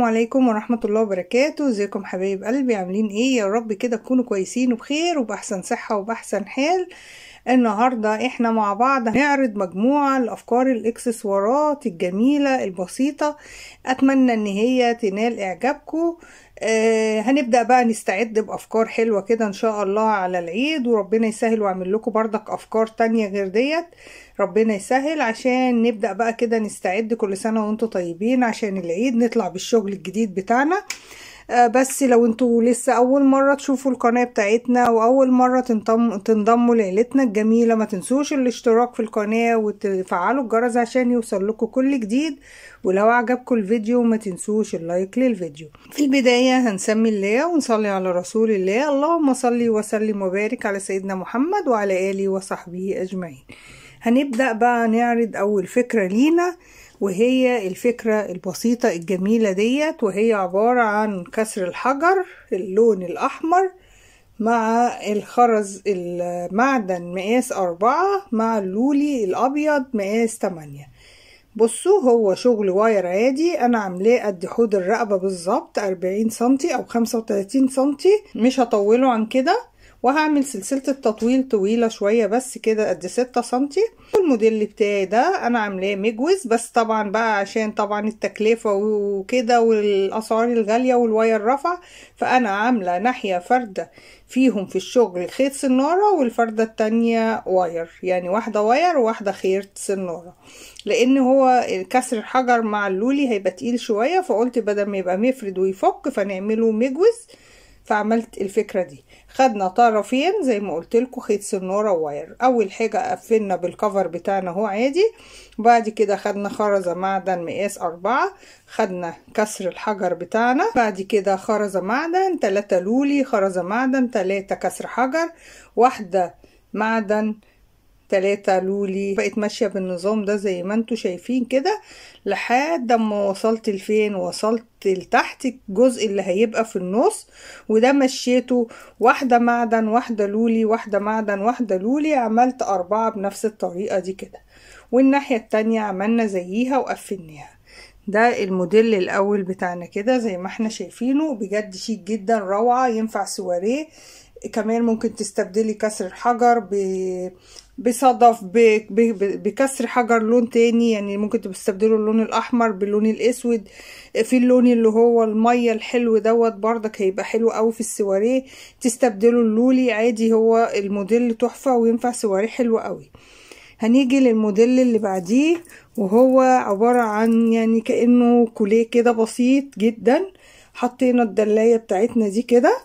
عليكم ورحمة الله وبركاته. ازيكم حبايب قلبي، عاملين ايه؟ يا رب كده تكونوا كويسين وبخير وبأحسن صحة وبأحسن حال. النهاردة احنا مع بعض هنعرض مجموعة الافكار الاكسسوارات الجميلة البسيطة، اتمنى ان هي تنال اعجابكم. هنبدأ بقى نستعد بافكار حلوة كده ان شاء الله على العيد، وربنا يسهل واعمل لكم بردك افكار تانية غير ديت، ربنا يسهل عشان نبدأ بقى كده نستعد. كل سنة وانتم طيبين عشان العيد نطلع بالشغل الجديد بتاعنا. بس لو انتوا لسه اول مرة تشوفوا القناة بتاعتنا واول مرة تنضموا لعيلتنا الجميلة، ما تنسوش الاشتراك في القناة وتفعلوا الجرس عشان يوصل لكم كل جديد، ولو عجبكم الفيديو ما تنسوش ال like للفيديو. في البداية هنسمي الله ونصلي على رسول الله، اللهم صلي وسلم وبارك على سيدنا محمد وعلى آله وصحبه اجمعين. هنبدأ بقى نعرض اول فكرة لينا، وهي الفكرة البسيطة الجميلة ديت، وهي عبارة عن كسر الحجر اللون الأحمر مع الخرز المعدن مقاس 4 مع اللولي الأبيض مقاس 8. بصوا هو شغل wire عادي، أنا عاملاه قد حوض الرقبة بالظبط 40 سنتي أو 35 سنتي، مش هطوله عن كده، وهعمل سلسلة التطويل طويلة شوية بس كده قد 6 سنتي. الموديل بتاعي ده انا عاملاه مجوز، بس طبعا بقى عشان طبعا التكلفة وكده والاسعار الغالية وال wire رفع، فانا عاملة ناحية فردة فيهم في الشغل خيط سنارة والفردة التانية wire، يعني واحدة wire وواحدة خيط سنارة، لان هو كسر الحجر مع اللولي هيبقى تقيل شوية، فقلت بدل ما يبقى مفرد ويفك فنعمله مجوز، فعملت الفكرة دي. خدنا طرفين زي ما قلت لكم خيط سنارة و wire. اول حاجة قفلنا بال cover بتاعنا اهو عادي، بعد كده خدنا خرزة معدن مقاس 4، خدنا كسر الحجر بتاعنا، بعد كده خرزة معدن 3 لولي، خرزة معدن 3 كسر حجر، واحدة معدن 3 لولي. بقت ماشية بالنظام ده زي ما انتوا شايفين كده لحد ما وصلت لفين، وصلت لتحت الجزء اللي هيبقى في النص، وده مشيته واحدة معدن واحدة لولي واحدة معدن واحدة لولي، عملت 4 بنفس الطريقة دي كده، والناحية التانية عملنا زيها وقفلناها. ده الموديل الاول بتاعنا كده زي ما احنا شايفينه، بجد شيك جدا روعة، ينفع سواريه كمان، ممكن تستبدلي كسر الحجر بصدف بكسر حجر لون تاني، يعني ممكن تستبدلوا اللون الاحمر باللون الاسود، في اللون اللي هو المية الحلو دوت بردك هيبقى حلو قوي في السواريه، تستبدلوا اللولي عادي، هو الموديل تحفة وينفع سواريه حلو قوي. هنيجي للموديل اللي بعديه، وهو عبارة عن يعني كأنه كوليه كده بسيط جدا، حطينا الدلاية بتاعتنا دي كده،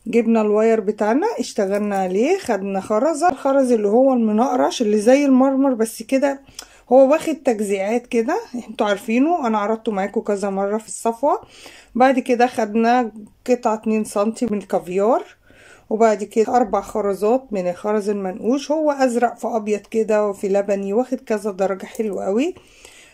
جبنا ال wire بتاعنا اشتغلنا عليه، خدنا خرزة، الخرز اللي هو المنقرش اللي زي المرمر بس كده هو واخد تجزيعات كده، انتوا عارفينه، انا عرضته معاكم كذا مرة في الصفوة. بعد كده خدنا قطعة 2 سنتي من الكافيار، وبعد كده 4 خرزات من الخرز المنقوش، هو ازرق في ابيض كده وفي لبني، واخد كذا درجة حلو قوي.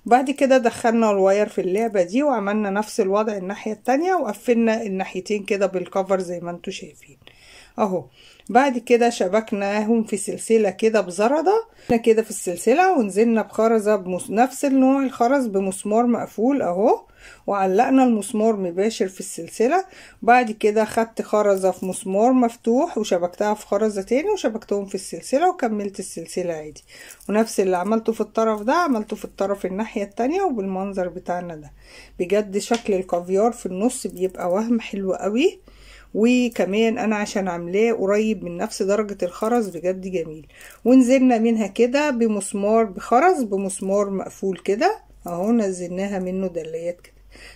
بعد كده دخلنا ال wire في اللعبة دي وعملنا نفس الوضع الناحية التانية، وقفلنا الناحيتين كده بال cover زي ما انتوا شايفين اهو. بعد كده شبكناهم في سلسلة كده بزردة كده في السلسلة، ونزلنا بخرزة بنفس النوع الخرز بمسمار مقفول اهو، وعلقنا المسمار مباشر في السلسلة. بعد كده خدت خرزة في مسمار مفتوح وشبكتها في خرزة تاني وشبكتهم في السلسلة، وكملت السلسلة عادي، ونفس اللي عملته في الطرف ده عملته في الطرف الناحية التانية، وبالمنظر بتاعنا ده بجد شكل الكافيار في النص بيبقى وهم حلو قوي، وكمان انا عشان عاملاه قريب من نفس درجة الخرز بجد جميل. ونزلنا منها كده بمسمار بخرز بمسمار مقفول كده اهو، نزلناها منه دلايات كده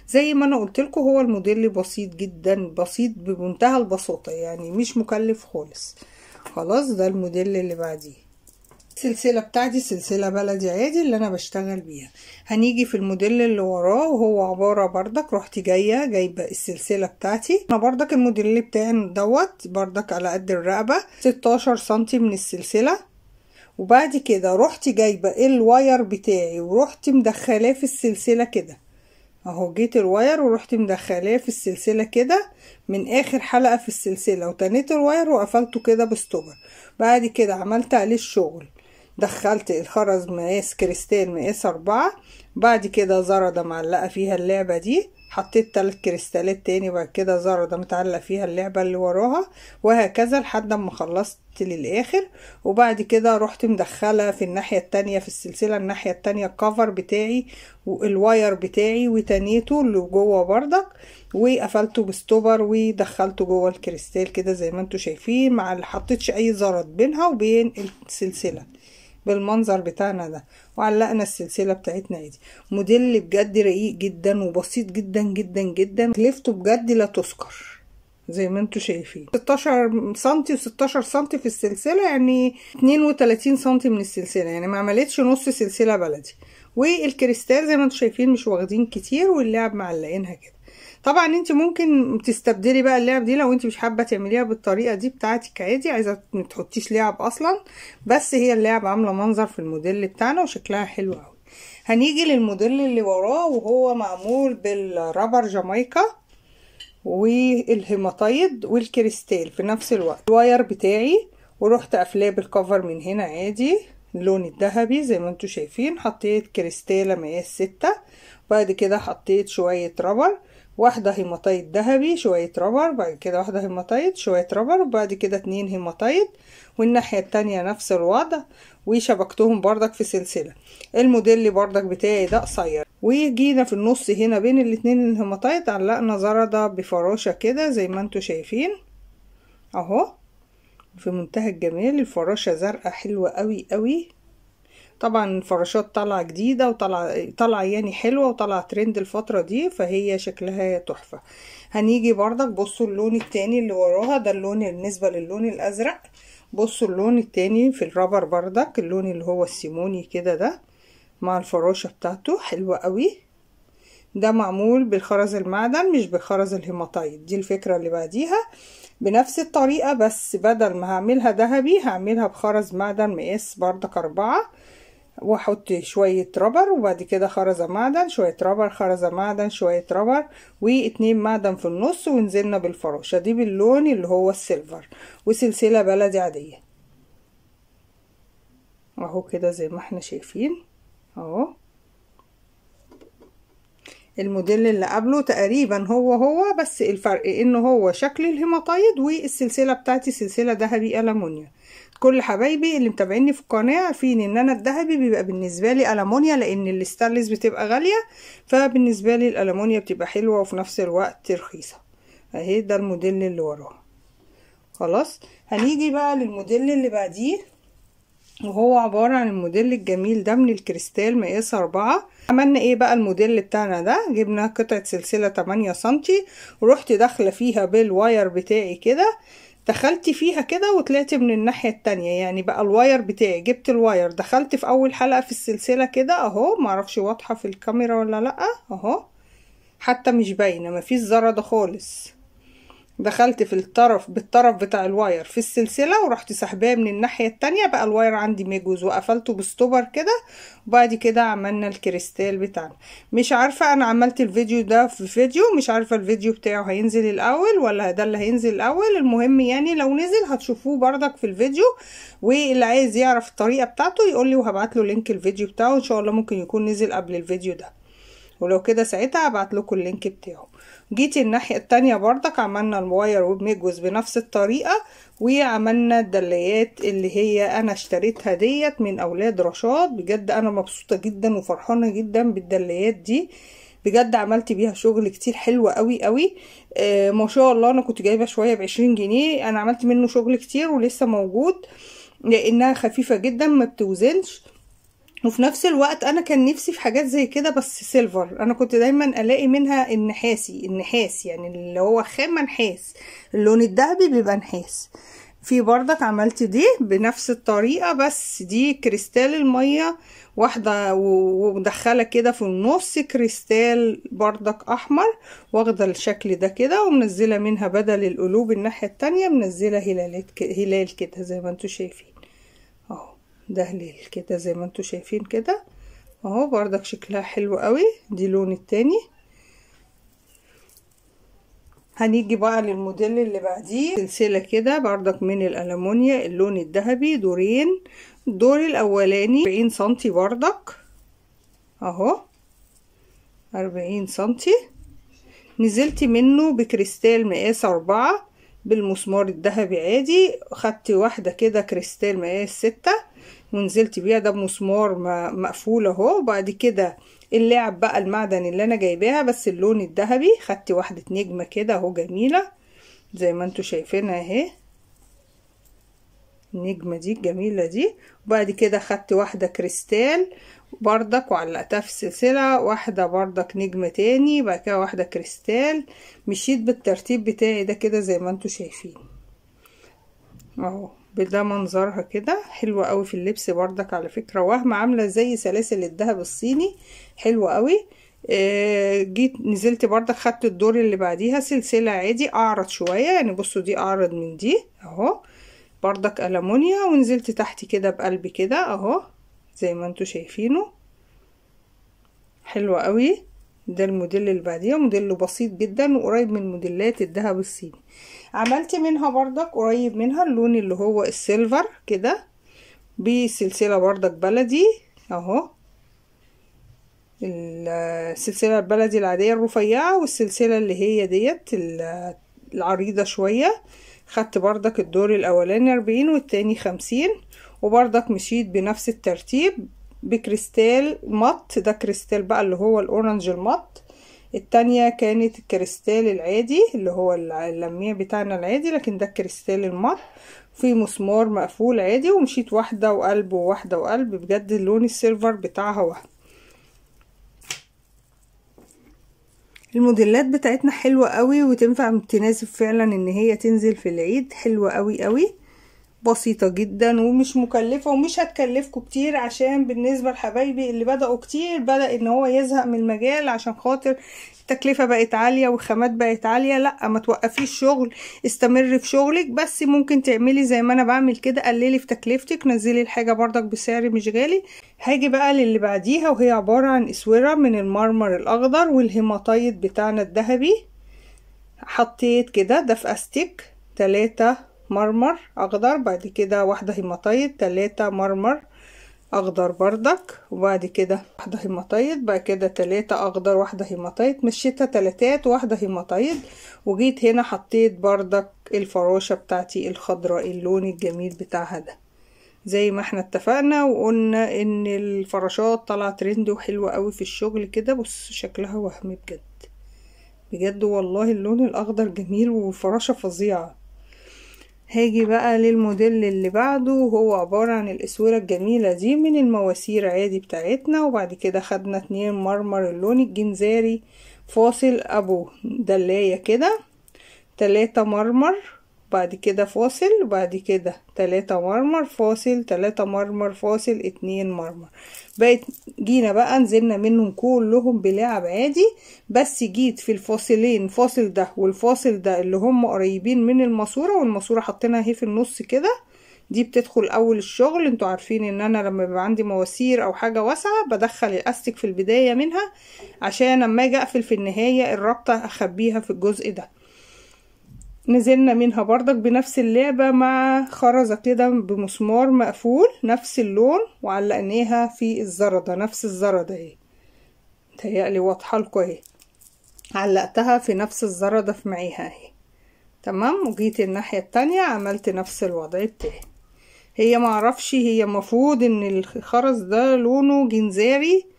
زي ما انا قلت لكم. هو الموديل بسيط جدا، بسيط بمنتهى البساطة، يعني مش مكلف خالص. خلاص ده الموديل اللي بعديه. السلسلة بتاعتي سلسلة بلدي عادي اللي انا بشتغل بيها. هنيجي في الموديل اللي وراه، وهو عبارة بردك رحت جاية جايبة السلسلة بتاعتي، انا بردك الموديل بتاعي دوت بردك على قد الرقبة 16 سنتي من السلسلة، وبعد كده رحت جايبة ال wire بتاعي ورحت مدخلاه في السلسلة كده اهو، جيت ال wire ورحت مدخلاه في السلسلة كده من اخر حلقة في السلسلة، وتنيت ال wire وقفلته كده ب stopper. بعد كده عملت عليه الشغل، دخلت الخرز مقاس كريستال مقاس 4، بعد كده زردة معلقة فيها اللعبة دي، حطيت 3 كريستالات تاني، وبعد كده زردة متعلق فيها اللعبة اللي وراها، وهكذا لحد ما خلصت للاخر. وبعد كده رحت مدخلة في الناحية التانية في السلسلة الناحية التانية ال cover بتاعي وال wire بتاعي وتنيته اللي جوه بردك، وقفلته ب stopper ودخلته جوه الكريستال كده زي ما انتوا شايفين، مع اللي حطيتش اي زرد بينها وبين السلسلة بالمنظر بتاعنا ده. وعلقنا السلسلة بتاعتنا دي. موديل بجد رقيق جدا وبسيط جدا جدا جدا، تكلفته بجد لا تذكر زي ما انتوا شايفين. 16 سنتي و16 سنتي في السلسلة، يعني 32 سنتي من السلسلة، يعني ما عملتش نص سلسلة بلدي. والكريستال زي ما انتوا شايفين مش واخدين كتير، واللعب معلقينها كده. طبعا انت ممكن تستبدلي بقى اللعب دي لو انت مش حابة تعمليها بالطريقة دي بتاعتك عادي، عايزه ما تحطيش لعب اصلا، بس هي اللعب عامله منظر في الموديل بتاعنا وشكلها حلو قوي. هنيجي للموديل اللي وراه، وهو معمول بال rubber جامايكا والهيماتايد والكريستال في نفس الوقت. ال wire بتاعي ورحت قافلاه بال cover من هنا عادي، اللون الذهبي زي ما انتوا شايفين. حطيت كريستاله مقاس 6، بعد كده حطيت شوية rubber، واحدة هيماتايد ذهبي شوية rubber، بعد كده واحدة هيماتايد شوية rubber، وبعد كده 2 هيماتايد، والناحية التانية نفس الوضع، وشبكتهم بردك في سلسلة. الموديل بردك بتاعي ده قصير. وجينا في النص هنا بين الاتنين الهيماتايد علقنا زردة بفراشة كده زي ما انتوا شايفين اهو، في منتهى الجمال. الفراشة زرقاء حلوة قوي قوي. طبعا الفراشات طالعه جديدة وطالعه طالعه يعني حلوة وطالعه ترند الفترة دي، فهي شكلها تحفة. هنيجي بردك بصوا اللون التاني اللي وراها، ده اللون بالنسبة للون الازرق. بصوا اللون التاني في ال rubber بردك، اللون اللي هو السيموني كده ده مع الفراشة بتاعته حلوة قوي. ده معمول بالخرز المعدن مش بخرز الهيماتايد، دي الفكرة اللي بعديها بنفس الطريقة، بس بدل ما هعملها ذهبي هعملها بخرز معدن مقاس بردك 4، واحط شوية rubber، وبعد كده خرزة معدن شوية rubber، خرزة معدن شوية rubber، واتنين معدن في النص، ونزلنا بالفراشة دي باللون اللي هو ال silver، وسلسلة بلدي عادية اهو كده زي ما احنا شايفين اهو. الموديل اللي قبله تقريبا هو هو، بس الفرق انه هو شكل الهيماتايد والسلسلة بتاعتي سلسلة ذهبي ألمونيا. كل حبايبي اللي متابعيني في القناة عارفين ان انا الذهبي بيبقى بالنسبة لي ألمونيا، لان الستانلس بتبقى غالية، فبالنسبة لي الألمونيا بتبقى حلوة وفي نفس الوقت رخيصة. اهي ده الموديل اللي وراه. خلاص هنيجي بقى للموديل اللي بعديه، وهو عبارة عن الموديل الجميل ده من الكريستال مقاس 4. عملنا ايه بقى الموديل بتاعنا ده؟ جبنا قطعة سلسلة 8 سنتي، ورحت داخلة فيها بال wire بتاعي كده، دخلت فيها كده وطلعت من الناحية التانية. يعني بقى ال wire بتاعي، جبت ال wire دخلت في اول حلقة في السلسلة كده اهو، معرفش واضحة في الكاميرا ولا لأ اهو، حتى مش باينة، مفيش زردة خالص. دخلت في الطرف بالطرف بتاع ال wire في السلسلة ورحت سحباه من الناحية التانية، بقى ال wire عندي مجوز، وقفلته ب stopper كده. وبعد كده عملنا الكريستال بتاعنا. مش عارفة انا عملت الفيديو ده في فيديو، مش عارفة الفيديو بتاعه هينزل الاول ولا ده اللي هينزل الاول. المهم يعني لو نزل هتشوفوه بردك في الفيديو، واللي عايز يعرف الطريقة بتاعته يقول لي وهبعت له link الفيديو بتاعه ان شاء الله. ممكن يكون نزل قبل الفيديو ده، ولو كده ساعتها هبعت لكم ال link بتاعه. جيت الناحية التانية بردك عملنا ال wire وبمجوز بنفس الطريقة، وعملنا الدلايات اللي هي انا اشتريتها ديت من اولاد رشاد. بجد انا مبسوطة جدا وفرحانة جدا بالدلايات دي، بجد عملت بيها شغل كتير حلو قوي قوي. ما شاء الله. انا كنت جايبة شوية ب20 جنيه، انا عملت منه شغل كتير ولسه موجود، لانها خفيفة جدا ما بتوزنش، وفي نفس الوقت انا كان نفسي في حاجات زي كده بس silver. انا كنت دايما الاقي منها النحاسي، النحاس يعني اللي هو خامة نحاس، اللون الذهبي بيبقى نحاس. في بردك عملت دي بنفس الطريقة، بس دي كريستال المية واحدة ومدخلة كده في النص كريستال بردك احمر، واخدة الشكل ده كده، ومنزلة منها بدل القلوب الناحية التانية منزلة هلالات، هلال كده زي ما انتوا شايفين اهو، ده هلال كده زي ما انتوا شايفين كده اهو، بردك شكلها حلو قوي. دي لون التاني. هنيجي بقى للموديل اللي بعديه، سلسلة كده بردك من الألمونيا اللون الذهبي، دورين. الدور الاولاني 40 سنتي بردك اهو، 40 سنتي. نزلت منه بكريستال مقاس 4 بالمسمار الذهبي عادي. خدت واحدة كده كريستال مقاس 6 ونزلت بيها، ده بمسمار مقفول اهو. وبعد كده اللعب بقى المعدن اللي انا جايباها بس اللون الذهبي، خدت واحدة نجمة كده اهو جميلة زي ما انتوا شايفينها اهي، النجمة دي الجميلة دي. وبعد كده خدت واحدة كريستال بردك وعلقتها في السلسلة، واحدة بردك نجمة تاني، بعد كده واحدة كريستال. مشيت بالترتيب بتاعي ده كده زي ما انتوا شايفين اهو، بده منظرها كده حلوة قوي في اللبس بردك على فكرة، وهم عاملة زي سلاسل الذهب الصيني، حلوة قوي. جيت نزلت بردك خدت الدور اللي بعديها سلسلة عادي اعرض شوية، يعني بصوا دي اعرض من دي اهو، بردك ألمونيا، ونزلت تحت كده بقلب كده اهو زي ما انتوا شايفينه، حلوة قوي. ده الموديل اللي بعديها، موديل بسيط جدا وقريب من موديلات الذهب الصيني. عملت منها بردك قريب منها اللون اللي هو ال silver كده بسلسلة بردك بلدي اهو، السلسلة البلدي العادية الرفيعة، والسلسلة اللي هي ديت العريضة شوية. خدت بردك الدور الاولاني 40 والتاني 50، وبردك مشيت بنفس الترتيب بكريستال matte، ده كريستال بقى اللي هو ال orange ال matte. التانية كانت الكريستال العادي اللي هو اللميع بتاعنا العادي، لكن ده الكريستال ال matte في مسمار مقفول عادي. ومشيت واحدة وقلب وواحدة وقلب، بجد اللون ال silver بتاعها واحد. الموديلات بتاعتنا حلوة قوي وتنفع تناسب فعلا ان هي تنزل في العيد، حلوة قوي قوي، بسيطة جدا ومش مكلفة ومش هتكلفكم كتير. عشان بالنسبة لحبايبي اللي بدأوا كتير بدأ ان هو يزهق من المجال عشان خاطر التكلفة بقت عالية والخامات بقت عالية، لا ما توقفيش شغل، استمري في شغلك، بس ممكن تعملي زي ما انا بعمل كده، قللي في تكلفتك، نزلي الحاجة بردك بسعر مش غالي. هاجي بقى للي بعديها وهي عبارة عن اسورة من المرمر الاخضر والهيماتايت بتاعنا الذهبي. حطيت كده ده في استك 3 مرمر اخضر، بعد كده واحدة هيماتايت، 3 مرمر اخضر بردك، وبعد كده واحدة هيماتايت، بعد كده 3 اخضر واحدة هيماتايت، مشيتها 3 واحدة هيماتايت. وجيت هنا حطيت بردك الفراشة بتاعتي الخضراء اللون الجميل بتاعها ده، زي ما احنا اتفقنا وقلنا ان الفراشات طلع ترند وحلوة قوي في الشغل كده. بص شكلها وهم بجد بجد والله، اللون الاخضر جميل والفراشة فظيعة. هاجي بقى للموديل اللي بعده، وهو عبارة عن الاسورة الجميلة دي من المواسير عادي بتاعتنا. وبعد كده خدنا 2 مرمر اللون الجنزاري فاصل ابو دلاية كده، 3 مرمر، بعد كده فاصل، وبعد كده 3 مرمر فاصل، 3 مرمر فاصل، 2 مرمر. بقت جينا بقى نزلنا منهم كلهم بلعب عادي، بس جيت في الفاصلين، فاصل ده والفاصل ده اللي هم قريبين من الماسورة، والماسورة حطيناها اهي في النص كده، دي بتدخل اول الشغل. انتوا عارفين ان انا لما بيبقى عندي مواسير او حاجة واسعة بدخل الاستك في البداية منها عشان لما اجي اقفل في النهاية الرابطة اخبيها في الجزء ده. نزلنا منها بردك بنفس اللعبة مع خرزة كده بمسمار مقفول نفس اللون، وعلقناها في الزردة، نفس الزردة اهي، متهيألي واضحة لكم اهي، علقتها في نفس الزردة في معيها اهي، تمام. وجيت الناحية التانية عملت نفس الوضع بتاعي. هي معرفش، هي مفروض ان الخرز ده لونه جنزاري،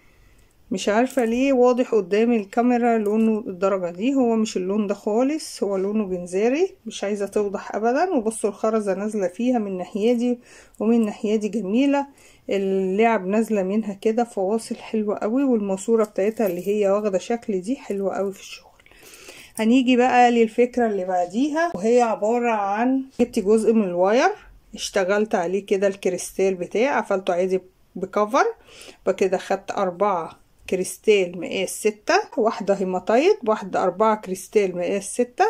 مش عارفة ليه واضح قدام الكاميرا لونه الدرجة دي، هو مش اللون ده خالص، هو لونه جنزاري، مش عايزة توضح ابدا. وبصوا الخرزة نازلة فيها من الناحية دي ومن الناحية دي، جميلة اللعب نازلة منها كده فواصل حلوة قوي، والماسورة بتاعتها اللي هي واخدة شكل دي حلوة قوي في الشغل. هنيجي بقى للفكرة اللي بعديها، وهي عبارة عن جبت جزء من ال wire اشتغلت عليه كده الكريستال بتاعي، قفلته عادي ب cover، بكده خدت 4 كريستال مقاس 6، واحدة هيماتايت، واحدة 4 كريستال مقاس 6،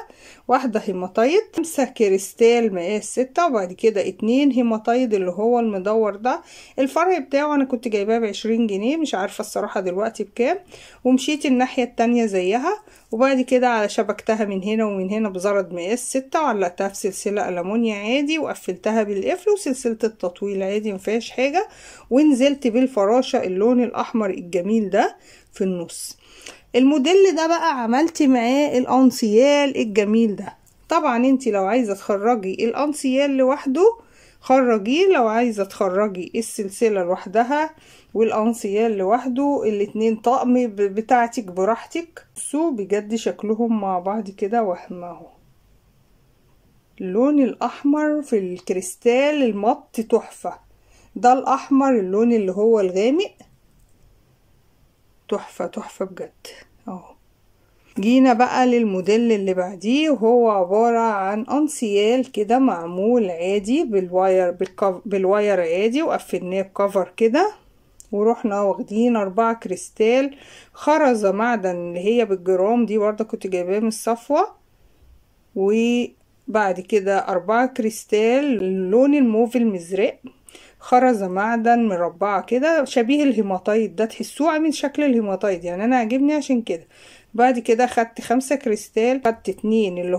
واحدة هيماتايت، 5 كريستال مقاس 6، وبعد كده 2 هيماتايت اللي هو المدور ده. الفرع بتاعه انا كنت جايباه ب20 جنيه، مش عارفة الصراحة دلوقتي بكام. ومشيت الناحية التانية زيها، وبعد كده على شبكتها من هنا ومن هنا بزرد مقاس 6، وعلقتها في سلسلة ألمونيا عادي، وقفلتها بالقفل وسلسلة التطويل عادي مفيهاش حاجة. ونزلت بالفراشة اللون الأحمر الجميل ده في النص. الموديل ده بقى عملت معاه الانسيال الجميل ده. طبعا انت لو عايزة تخرجي الانسيال لوحده خرجيه، لو عايزة تخرجي السلسلة لوحدها والانسيال لوحده، الاتنين طقم بتاعتك براحتك. بصوا بجد شكلهم مع بعض كده وهم اهو. اللون الاحمر في الكريستال المط تحفة، ده الاحمر اللون اللي هو الغامق تحفة تحفة بجد اهو. جينا بقى للموديل اللي بعديه، وهو عبارة عن انسيال كده معمول عادي بال wire، بال wire عادي، وقفلناه ب cover كده، ورحنا واخدين 4 كريستال خرزة معدن اللي هي بالجرام دي، برضه كنت جايباه من الصفوة. وبعد كده 4 كريستال اللون الموف المزرق، خرزة معدن مربعة كده شبيه الهيماتايت ده، تحسوه عامل شكل الهيماتايت يعني، انا عاجبني عشان كده. بعد كده خدت 5 كريستال، خدت 2 اللي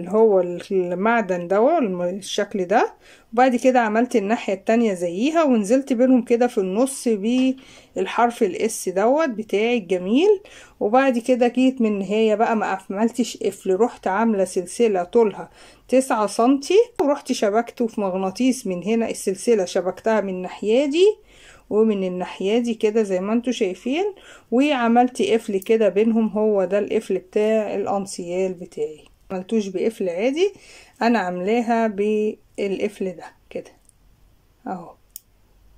هو المعدن ده الشكل ده، وبعد كده عملت الناحية التانية زيها، ونزلت بينهم كده في النص بالحرف ال S دوت بتاعي الجميل. وبعد كده جيت من النهاية بقى ما عملتش قفل، رحت عاملة سلسلة طولها 9 سنتي، ورحت شبكته في مغناطيس من هنا، السلسلة شبكتها من الناحية دي ومن الناحية دي كده زي ما انتوا شايفين، وعملت قفل كده بينهم. هو ده القفل بتاع الانسيال بتاعي، عملتوش بقفل عادي، انا عاملاها بالقفل ده كده اهو.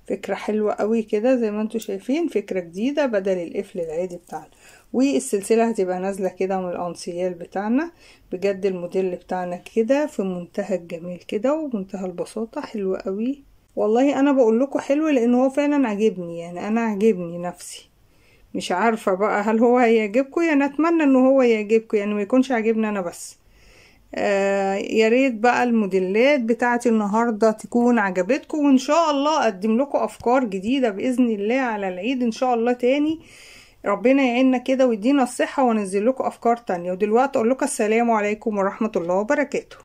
فكرة حلوة قوي كده زي ما انتوا شايفين، فكرة جديدة بدل القفل العادي بتاعنا. والسلسلة هتبقى نازلة كده من الانسيال بتاعنا. بجد الموديل بتاعنا كده في منتهى الجمال كده ومنتهى البساطة، حلوة قوي والله. انا بقول لكم حلو لان هو فعلا عاجبني، يعني انا عاجبني نفسي، مش عارفة بقى هل هو هيعجبكم، يعني اتمنى ان هو يعجبكم، يعني ما يكونش عاجبني انا بس. يا ريت بقى الموديلات بتاعتي النهارده تكون عجبتكم، وان شاء الله اقدم لكم افكار جديده باذن الله على العيد ان شاء الله تاني. ربنا يعيننا كده ويدينا الصحه وانزل لكم افكار تانية. ودلوقتي اقول لكم السلام عليكم ورحمه الله وبركاته.